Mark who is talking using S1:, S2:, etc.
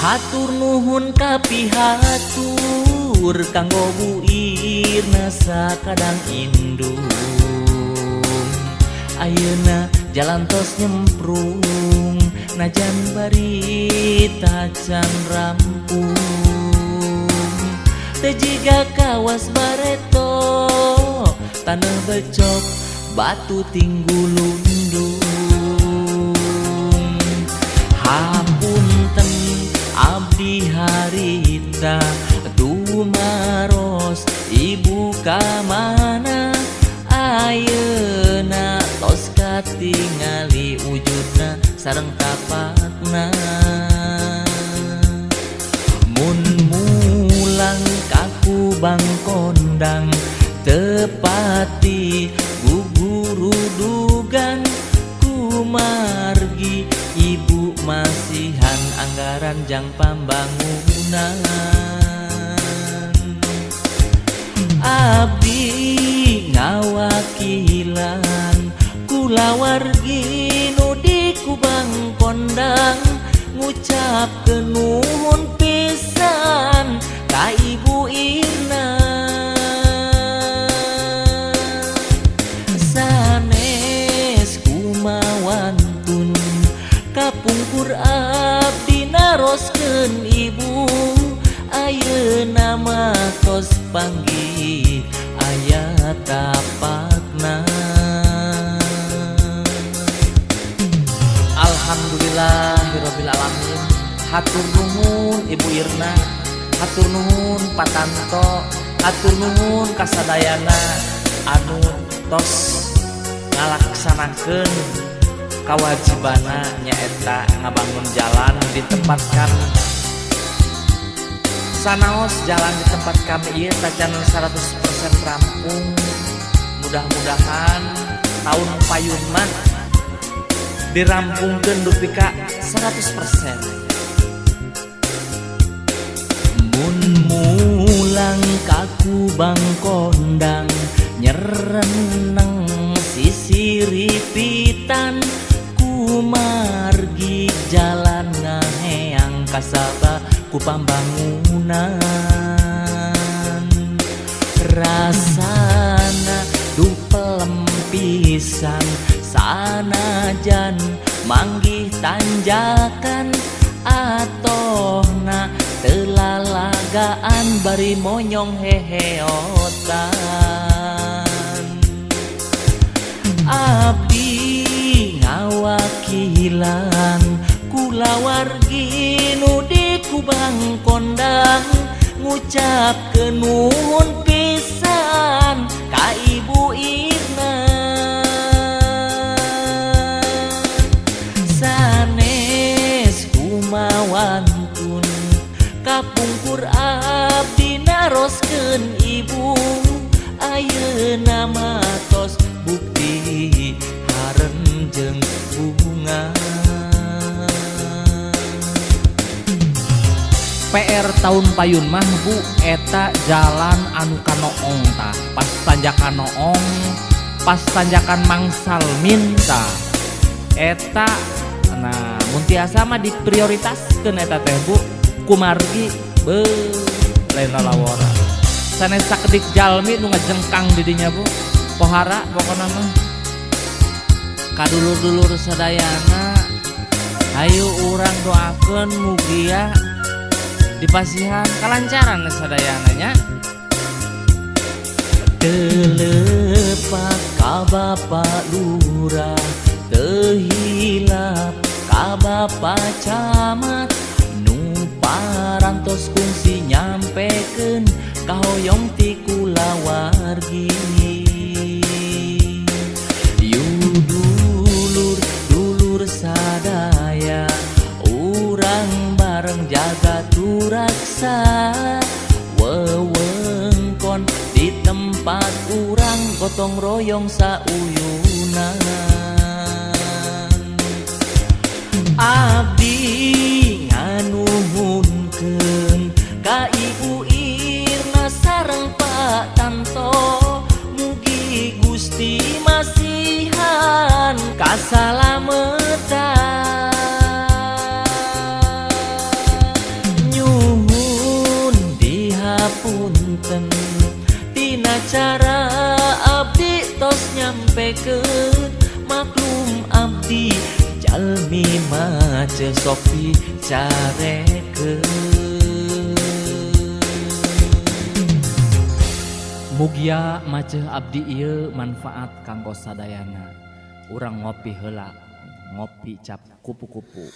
S1: Hatur nuhun kapihatur kanggo Bu Irna sakadang indung. Ayeuna jalan tos nyemprung, najan bari tacan rampung. Teu jiga kawas bareto, taneuh becok batu tinggulundung. Hapunten abdi harita tumaros, ibu ka mana ayeuna? Tos katingali wujudna sareng tapakna. Mun mulang ka Kubang Kondang tepati gugurudugan, kumargi ibu masihan anggaran jang pambangunan. Abdi ngawakilan kulawargi nu di Kubang Kondang, ngucapkeun nuhun pisan ka Ibu Irna. Sanes kumawantun kapungkur abdi naroskeun ibu, ayeuna mah tos panggih aya tapakna.
S2: Alhamdulillahirabbil alamin. Hatur nuhun Ibu Irna, hatur nuhun Pak Tanto, hatur nuhun kasadayana anu tos ngalaksanakeun kawajibana, nyaeta ngabangun jalan di tempat kami. Sanaos jalan di tempat kami ieu tacan 100% rampung, mudah-mudahan tahun payun mah dirampungkeun dupi ka 100%.
S1: Mun mulang ka Kubang Kondang nyereneng sisiripitan, kumargi jalan ngaheang kasaba ku pambangunan. Rasana duh pelem pisan sanajan manggih tanjakan, atohna teu lalagaan bari monyong heheotan. Abdi ngawakilan kulawargi nu di Kubang Kondang, ngucapkeun nuhun pisan ka Ibu Irna. Sanes kumawantun kapungkur abdi naroskeun ibu, ayeuna mah tos bukti harenjeng bunga.
S2: PR tahun payun mah, Bu, eta jalan anu kanoong tah, pas tanjakan Noong, pas tanjakan Mangsal minta eta. Nah, mun tiasa mah diprioritaskeun eta teh, Bu, kumargi be lain lalawora sanes sakedik jalmi nu ngajengkang di dinya, Bu. Pohara pokona mah. Kadulur-dulur sadayana, ayo urang doakeun mugia dipasihan kalancaran sadayana nya.
S1: Teu lepat ka Bapak Lurah, teu hilap ka Bapak Camat, nu parantos kungsi nyampekeun kahoyong ti kulawargi. Yu dulur dulur sadaya, urang bareng jaga turaksa wewengkon di tempat urang, gotong royong sauyunan. Abdi nganuhunkeun ka Ibu Irna sareng Pak Tanto, mugi Gusti masihan kasalametan. Pangapunten tina cara abdi tos nyampekeun, maklum abdi jalmi maceuh sok dicarekeun.
S2: Mugia maceuh abdi ieu manfaat kanggo sadayana. Urang ngopi heula, ngopi cap kupu-kupu.